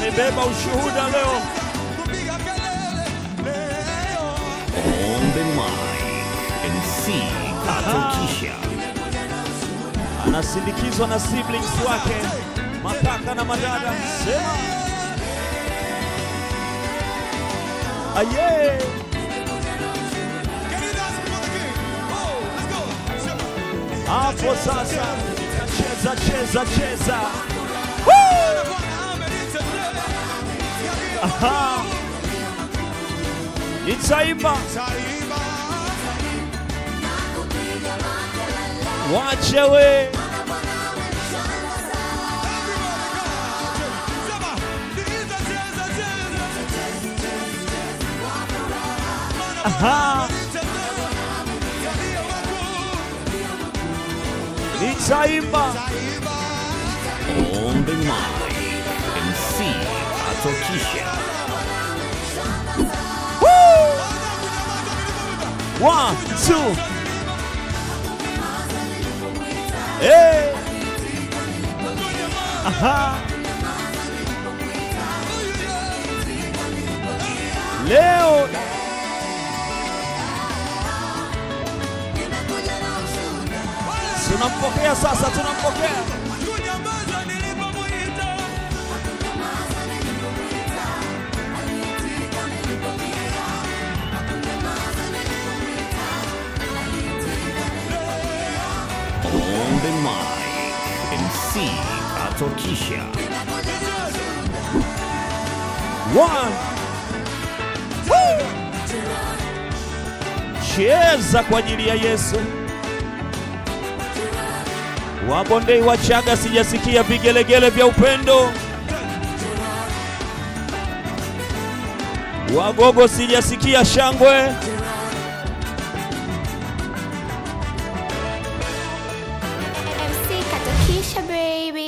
Amebeba ushuhuda leo. On the mic, MC Katokisha. Anasindikizwa na siblings wake, makaka na madada. Sema aye. Hapo sasa cheza cheza cheza. Aha. Nitaimba. Wache we. Aha. Nitaimba. On the mic, MC Katokisha. Woo! 1, 2. Hey. Aha. Leo tunampokea sasa, tunampokea. On the mic, MC Katokisha. 1. Woo! Cheza kwa ajili ya Yesu. Wabondei Wachaga, sijasikia vigelegele vya upendo. Wagogo, sijasikia shangwe. MC Katokisha, baby.